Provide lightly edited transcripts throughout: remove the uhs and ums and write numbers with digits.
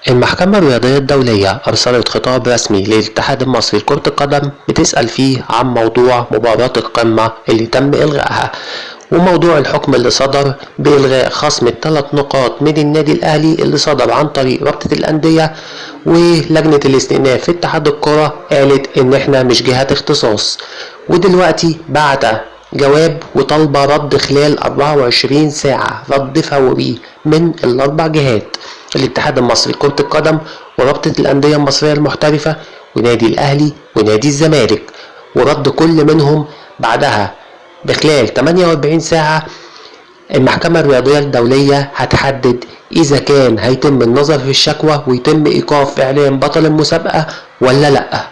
المحكمة الرياضية الدولية أرسلت خطاب رسمي للاتحاد المصري لكرة القدم بتسأل فيه عن موضوع مباراة القمة اللي تم إلغائها، وموضوع الحكم اللي صدر بإلغاء خصم الثلاث نقاط من النادي الأهلي اللي صدر عن طريق رابطة الأندية، ولجنة الاستئناف في اتحاد الكرة قالت إن إحنا مش جهة اختصاص. ودلوقتي بعت جواب وطالبة رد خلال 24 ساعة، رد فوري من الأربع جهات: الاتحاد المصري لكرة القدم، ورابطة الأندية المصرية المحترفة، ونادي الأهلي، ونادي الزمالك. ورد كل منهم بعدها بخلال 48 ساعة. المحكمة الرياضية الدولية هتحدد إذا كان هيتم النظر في الشكوى ويتم إيقاف إعلان بطل المسابقة ولا لأ.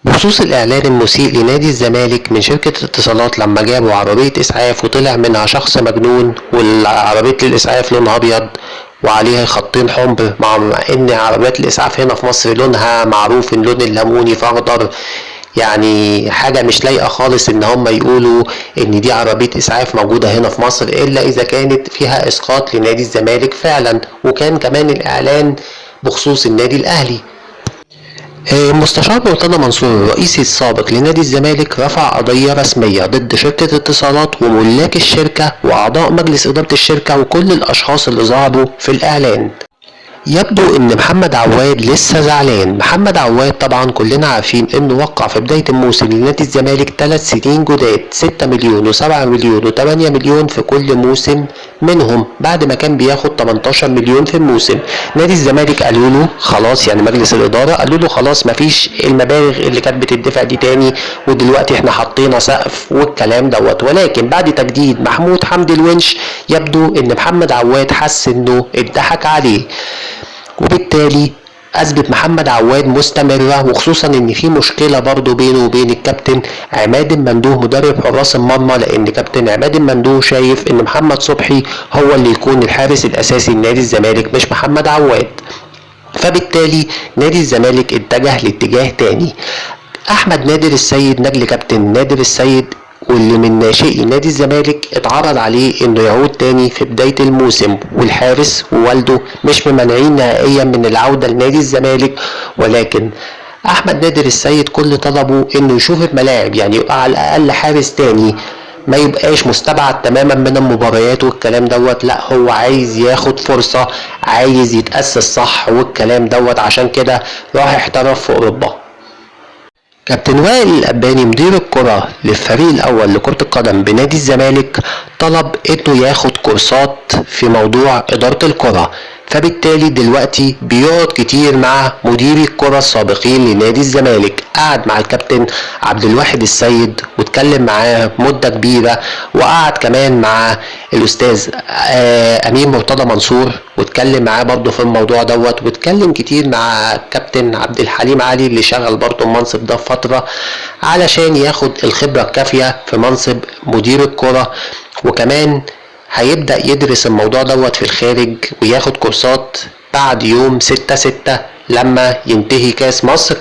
بخصوص الإعلان المسيء لنادي الزمالك من شركة الاتصالات لما جابوا عربية إسعاف وطلع منها شخص مجنون، والعربية الإسعاف لونها أبيض وعليها خطين حمر، مع إن عربيات الإسعاف هنا في مصر لونها معروف اللون الليموني فأخضر، يعني حاجة مش لايقة خالص إن هم يقولوا إن دي عربية إسعاف موجودة هنا في مصر، إلا إذا كانت فيها إسقاط لنادي الزمالك فعلا. وكان كمان الإعلان بخصوص النادي الأهلي. مستشار مرتضى منصور الرئيس السابق لنادي الزمالك رفع قضية رسمية ضد شركة اتصالات وملاك الشركة وأعضاء مجلس إدارة الشركة وكل الأشخاص اللي ظهروا في الإعلان. يبدو ان محمد عواد لسه زعلان. محمد عواد طبعا كلنا عارفين انه وقع في بداية الموسم لنادي الزمالك 3 سنين جداد، 6 مليون و7 مليون و8 مليون في كل موسم منهم، بعد ما كان بياخد 18 مليون في الموسم. نادي الزمالك قالوا له خلاص، يعني مجلس الإدارة قالوا له خلاص مفيش المبالغ اللي كانت بتدفع دي تاني، ودلوقتي احنا حطينا سقف والكلام دوت. ولكن بعد تجديد محمود حمدي الونش يبدو ان محمد عواد حس انه اتضحك عليه، وبالتالي أثبت محمد عواد مستمرة، وخصوصا ان في مشكلة برضو بينه وبين الكابتن عماد المندوه مدرب حراس المرمى، لان كابتن عماد المندوه شايف ان محمد صبحي هو اللي يكون الحارس الاساسي لنادي الزمالك مش محمد عواد. فبالتالي نادي الزمالك اتجه لاتجاه تاني. احمد نادر السيد نجل كابتن نادر السيد واللي من ناشئي نادي الزمالك اتعرض عليه انه يعود تاني في بداية الموسم، والحارس ووالده مش ممانعين نهائيا من العودة لنادي الزمالك، ولكن احمد نادر السيد كل طلبه انه يشوف الملاعب، يعني يبقى على الاقل حارس تاني، ما يبقاش مستبعد تماما من المباريات والكلام دوت. لا، هو عايز ياخد فرصة، عايز يتأسس صح والكلام دوت، عشان كده راح احترف في اوروبا. كابتن وائل الأباني مدير الكرة للفريق الأول لكرة القدم بنادي الزمالك طلب إنه ياخد كورسات في موضوع إدارة الكرة، فبالتالي دلوقتي بيقعد كتير مع مديري الكرة السابقين لنادي الزمالك. قعد مع الكابتن عبد الواحد السيد واتكلم معاه مدة كبيرة، وقعد كمان مع الأستاذ أمين مرتضى منصور واتكلم معاه برضه في الموضوع دوت، واتكلم كتير مع كابتن عبد الحليم علي اللي شغل برضه المنصب ده فترة علشان ياخد الخبرة الكافية في منصب مدير الكرة، وكمان هيبدأ يدرس الموضوع دوت في الخارج وياخد كورسات بعد يوم 6/6 لما ينتهي كاس مصر.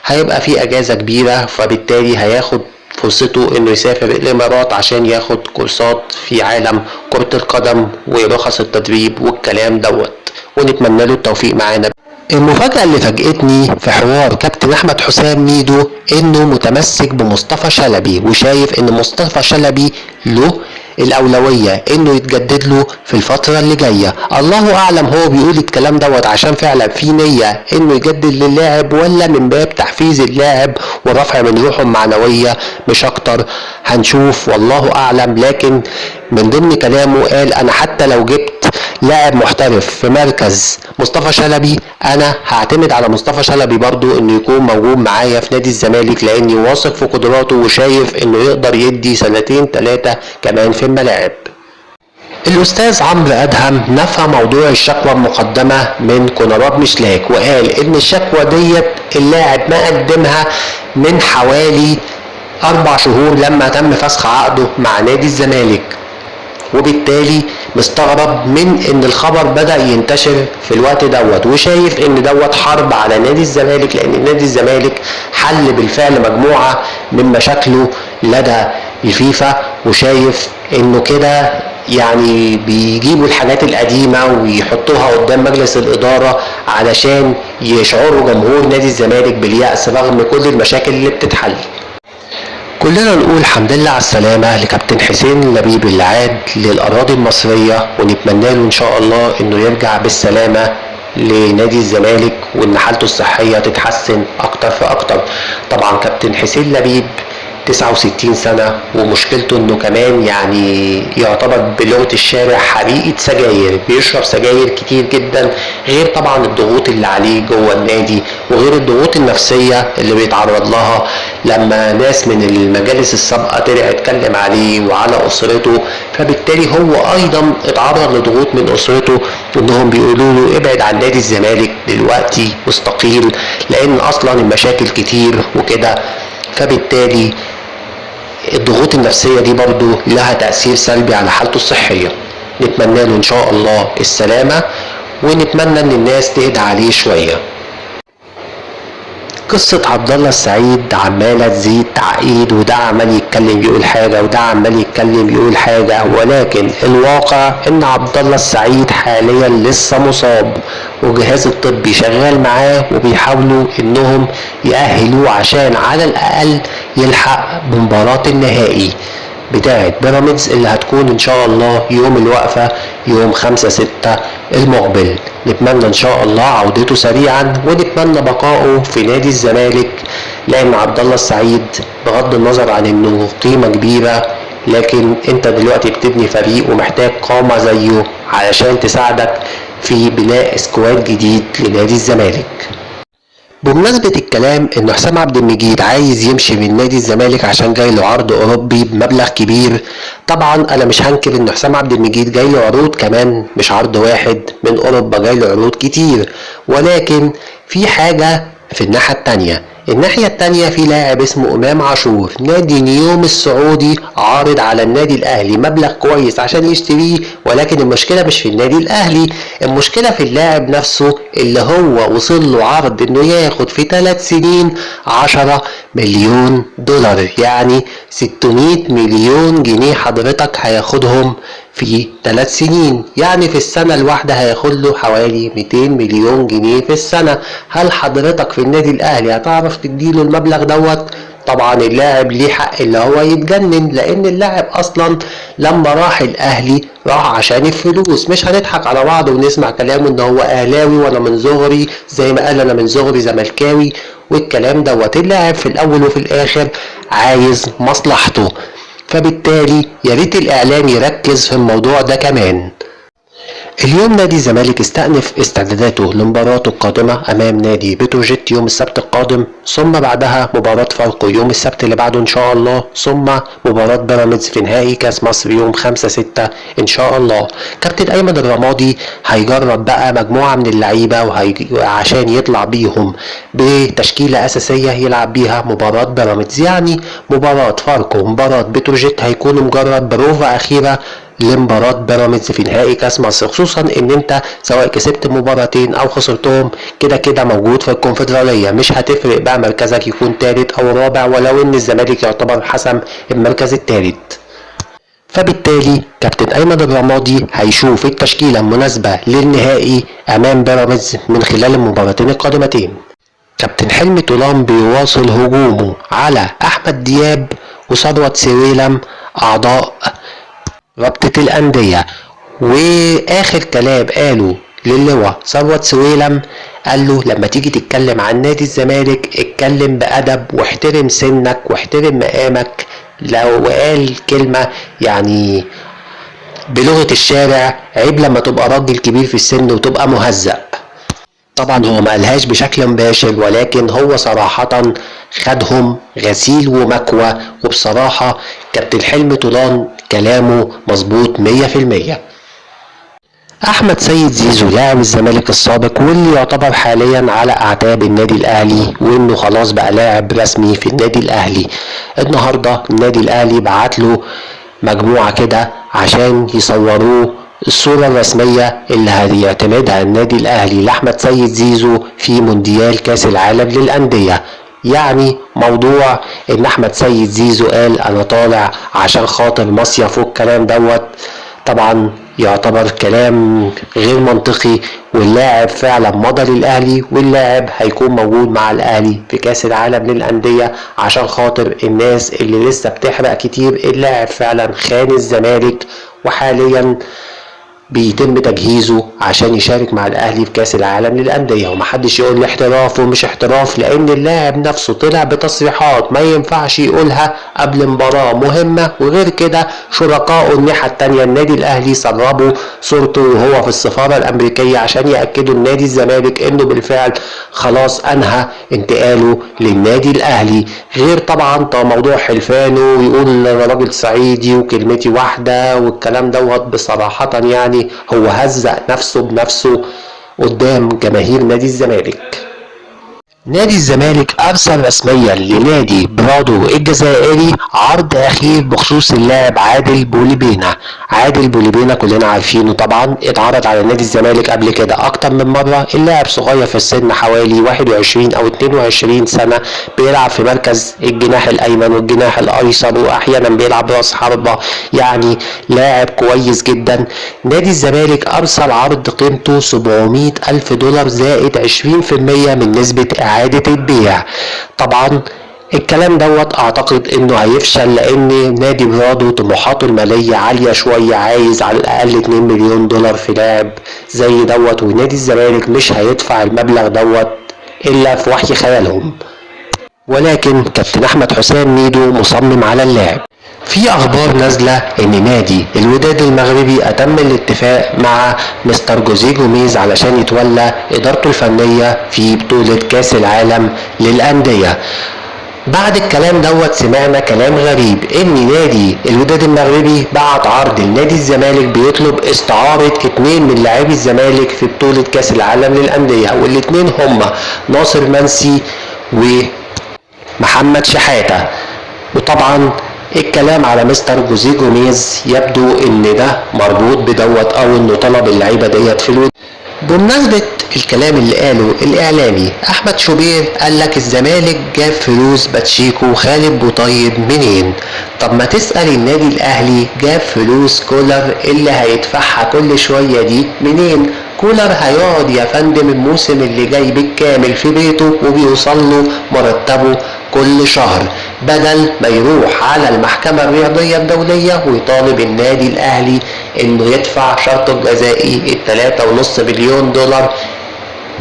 هيبقى في اجازة كبيرة، فبالتالي هياخد فرصته انه يسافر الامارات عشان ياخد كورسات في عالم كرة القدم ورخص التدريب والكلام دوت، ونتمنى له التوفيق معانا. المفاجأة اللي فاجأتني في حوار كابتن أحمد حسام ميدو إنه متمسك بمصطفى شلبي، وشايف إن مصطفى شلبي له الأولوية إنه يتجدد له في الفترة اللي جاية. الله أعلم هو بيقول الكلام دوت عشان فعلا في نية إنه يجدد للاعب، ولا من باب تحفيز اللاعب ورفع من روحه المعنوية مش أكتر. هنشوف والله أعلم. لكن من ضمن كلامه قال أنا حتى لو جبت لاعب محترف في مركز مصطفى شلبي انا هعتمد على مصطفى شلبي برضو انه يكون موجود معايا في نادي الزمالك، لاني واثق في قدراته وشايف انه يقدر يدي 2-3 كمان في الملاعب. الاستاذ عمرو ادهم نفى موضوع الشكوى المقدمة من كونراد مشلاك، وقال ان الشكوى ديت اللاعب ما قدمها من حوالي 4 شهور لما تم فسخ عقده مع نادي الزمالك، وبالتالي مستغرب من ان الخبر بدأ ينتشر في الوقت دوت، وشايف ان دوت حرب على نادي الزمالك، لان نادي الزمالك حل بالفعل مجموعة من مشاكله لدى الفيفا، وشايف انه كده يعني بيجيبوا الحاجات القديمة ويحطوها قدام مجلس الإدارة علشان يشعروا جمهور نادي الزمالك باليأس رغم كل المشاكل اللي بتتحل. كلنا نقول الحمد لله على السلامة لكابتن حسين لبيب اللي عاد للأراضي المصرية، ونتمنى له إن شاء الله إنه يرجع بالسلامة لنادي الزمالك وإن حالته الصحية تتحسن أكتر فأكتر. طبعا كابتن حسين لبيب 69 سنة، ومشكلته إنه كمان يعني يعتبر بلغة الشارع حريقة سجاير، بيشرب سجاير كتير جدا، غير طبعا الضغوط اللي عليه جوه النادي وغير الضغوط النفسية اللي بيتعرض لها لما ناس من المجالس السابقة طلع اتكلم عليه وعلى أسرته، فبالتالي هو أيضا اتعرض لضغوط من أسرته إنهم بيقولوا له ابعد عن نادي الزمالك دلوقتي واستقيل لأن أصلا المشاكل كتير وكده، فبالتالي الضغوط النفسية دي برضو لها تأثير سلبي على حالته الصحية. نتمنى له إن شاء الله السلامة، ونتمنى إن الناس تهدى عليه شوية. قصة عبد الله السعيد عمالة تزيد تعقيد، وده عمال يتكلم يقول حاجة وده عمال يتكلم يقول حاجة، ولكن الواقع إن عبد الله السعيد حاليا لسه مصاب والجهاز الطبي شغال معاه وبيحاولوا إنهم يأهلوه عشان على الأقل يلحق بمباراة النهائي بتاعة بيراميدز اللي هتكون إن شاء الله يوم الوقفة يوم 5/6 المقبل. نتمنى إن شاء الله عودته سريعا ونتمنى بقائه في نادي الزمالك، لأن عبد الله السعيد بغض النظر عن إنه قيمة كبيرة، لكن أنت دلوقتي بتبني فريق ومحتاج قامة زيه علشان تساعدك في بناء squad جديد لنادي الزمالك. بمناسبة الكلام إنه حسام عبد المجيد عايز يمشي من نادي الزمالك عشان جاي له عرض أوروبي بمبلغ كبير، طبعا أنا مش هنكر إن حسام عبد المجيد جاي له عروض كمان، مش عرض واحد من أوروبا، جاي له عروض كتير، ولكن في حاجة في الناحية التانية. الناحية التانية في لاعب اسمه إمام عاشور، نادي نيوم السعودي عارض على النادي الأهلي مبلغ كويس عشان يشتريه، ولكن المشكلة مش في النادي الأهلي، المشكلة في اللاعب نفسه اللي هو وصل له عرض إنه ياخد في 3 سنين 10 مليون دولار، يعني 600 مليون جنيه حضرتك هياخدهم في 3 سنين، يعني في السنة الواحدة هياخد له حوالي 200 مليون جنيه في السنة. هل حضرتك في النادي الأهلي هتعرف تديله المبلغ دوت؟ طبعا اللاعب ليه حق اللي هو يتجنن، لأن اللاعب أصلا لما راح الأهلي راح عشان الفلوس، مش هنضحك على بعض ونسمع كلامه إن هو أهلاوي وأنا من صغري زي ما قال أنا من صغري زملكاوي والكلام دوت. اللاعب في الأول وفي الآخر عايز مصلحته، فبالتالي يا ريت الإعلام يركز في الموضوع ده كمان. اليوم نادي الزمالك استأنف استعداداته لمباراته القادمة أمام نادي بتروجيت يوم السبت القادم، ثم بعدها مباراة فاركو يوم السبت اللي بعده إن شاء الله، ثم مباراة بيراميدز في نهائي كأس مصر يوم 5/6 إن شاء الله. كابتن أيمن الرمادي هيجرب بقى مجموعة من اللعيبة عشان يطلع بيهم بتشكيلة أساسية يلعب بيها مباراة بيراميدز، يعني مباراة فاركو ومباراة بتروجيت هيكونوا مجرد بروفة أخيرة لمباراة بيراميدز في نهائي كاس مصر، خصوصا ان انت سواء كسبت مباراتين او خسرتهم كده كده موجود في الكونفدرالية، مش هتفرق بقى مركزك يكون تالت او رابع، ولو ان الزمالك يعتبر حسم المركز التالت. فبالتالي كابتن ايمن الرمادي هيشوف التشكيلة المناسبة للنهائي امام بيراميدز من خلال المباراتين القادمتين. كابتن حلمي طولان بيواصل هجومه على احمد دياب وثروت سويلم اعضاء رابطة الأندية، وآخر كلام قاله للواء ثروت سويلم قال له لما تيجي تتكلم عن نادي الزمالك اتكلم بأدب واحترم سنك واحترم مقامك. لو قال كلمة يعني بلغة الشارع عيب لما تبقى راجل كبير في السن وتبقى مهزأ. طبعا هو ما قالهاش بشكل مباشر، ولكن هو صراحة خدهم غسيل ومكوى، وبصراحة كابتن حلمي طولان كلامه مظبوط 100%. أحمد سيد زيزو لاعب الزمالك السابق واللي يعتبر حاليا على أعتاب النادي الأهلي وإنه خلاص بقى لاعب رسمي في النادي الأهلي، النهاردة النادي الأهلي بعت له مجموعة كده عشان يصوروه الصورة الرسمية اللي هيعتمدها النادي الأهلي لأحمد سيد زيزو في مونديال كأس العالم للأندية. يعني موضوع إن أحمد سيد زيزو قال أنا طالع عشان خاطر مصيف والكلام دوت، طبعا يعتبر كلام غير منطقي، واللاعب فعلا مضى للأهلي، واللاعب هيكون موجود مع الأهلي في كأس العالم للأندية. عشان خاطر الناس اللي لسه بتحرق كتير، اللاعب فعلا خان الزمالك، وحاليا بيتم تجهيزه عشان يشارك مع الأهلي في كأس العالم للأندية. ومحدش يقول لي احتراف ومش احتراف، لأن اللاعب نفسه طلع بتصريحات ما ينفعش يقولها قبل مباراة مهمة. وغير كده شركائه الناحية التانية النادي الأهلي سربوا صورته وهو في السفارة الأمريكية عشان يأكدوا لنادي الزمالك إنه بالفعل خلاص أنهى انتقاله للنادي الأهلي. غير طبعا موضوع حلفانه ويقول أنا راجل صعيدي وكلمتي واحدة والكلام دوت، بصراحة يعني هو هزق نفسه بنفسه قدام جماهير نادي الزمالك. نادي الزمالك أرسل رسميا لنادي برادو الجزائري عرض أخير بخصوص اللاعب عادل بوليبينا. عادل بوليبينا كلنا عارفينه طبعا، اتعرض على نادي الزمالك قبل كده أكتر من مرة. اللاعب صغير في السن، حوالي 21 أو 22 سنة، بيلعب في مركز الجناح الأيمن والجناح الأيسر، وأحيانا بيلعب رأس حربة، يعني لاعب كويس جدا. نادي الزمالك أرسل عرض قيمته 700 ألف دولار زائد 20% من نسبة إعادة البيع. طبعا الكلام دوت اعتقد انه هيفشل، لان نادي برادو طموحاته المالية عالية شوية، عايز على الاقل 2 مليون دولار في لاعب زي دوت، ونادي الزمالك مش هيدفع المبلغ دوت الا في وحي خيالهم. ولكن كابتن احمد حسام ميدو مصمم على اللاعب. في اخبار نازله ان نادي الوداد المغربي اتم الاتفاق مع مستر جوزيه جوميز علشان يتولى ادارته الفنيه في بطوله كاس العالم للانديه. بعد الكلام دوت سمعنا كلام غريب ان نادي الوداد المغربي بعت عرض لنادي الزمالك بيطلب استعارة 2 من لاعبي الزمالك في بطولة كاس العالم للأندية، والاتنين هما ناصر منسي ومحمد شحاتة. وطبعا الكلام على مستر جوزيه جوميز يبدو ان ده مربوط بدوت او انه طلب اللعيبة ديت في الوداد. بمناسبة الكلام اللي قاله الإعلامي أحمد شوبير، قال لك الزمالك جاب فلوس باتشيكو وخالد بوطيب منين؟ طب ما تسأل النادي الأهلي جاب فلوس كولر اللي هيدفعها كل شوية دي منين؟ كولر هيقعد يا فندم الموسم اللي جاي بالكامل في بيته وبيوصل له مرتبه كل شهر، بدل ما يروح على المحكمة الرياضية الدولية ويطالب النادي الأهلي إنه يدفع شرطه الجزائي 3.5 مليون دولار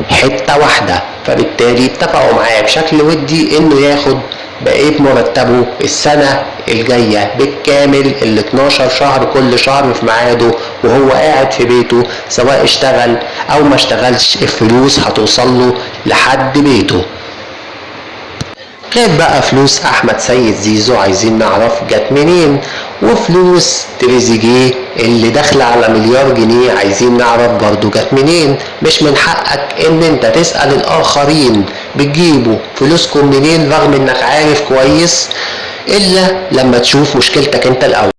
حتة واحدة. فبالتالي اتفقوا معاه بشكل ودي إنه ياخد بقية مرتبه السنة الجاية بالكامل ال 12 شهر كل شهر في ميعاده وهو قاعد في بيته، سواء اشتغل أو ما اشتغلش الفلوس هتوصل له لحد بيته. غير بقى فلوس احمد سيد زيزو عايزين نعرف جت منين، وفلوس تريزيجيه اللي داخله على مليار جنيه عايزين نعرف برضو جت منين. مش من حقك ان انت تسأل الاخرين بتجيبوا فلوسكم منين رغم انك عارف كويس، الا لما تشوف مشكلتك انت الاول.